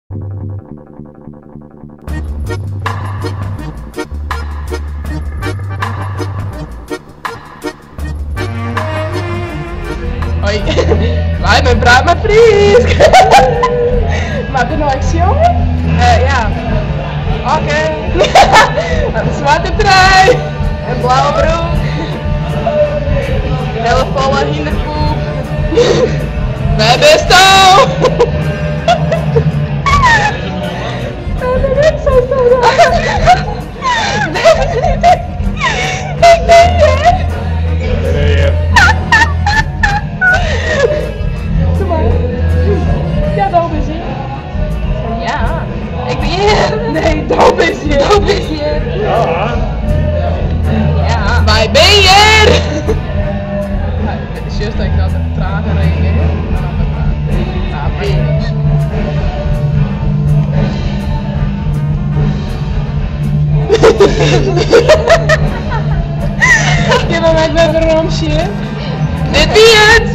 Hoi, wy binne Praat mar Frysk! Moat der no ek sjonge? Ja. Oké. In swarte trui. In blauwe broek. Hele folle hynderpoep. Wêr bisto? Ik ben hjir! Doe mar. Ja, do bist hjir. Ja, ik bin hjir. Nee, do bist hjir. Do bist hjir. Ja. Ja. Wy bin hjir! Sjochst ek dat er trager reagearret? Kinne we ek wer werom sjen? Dit wie it!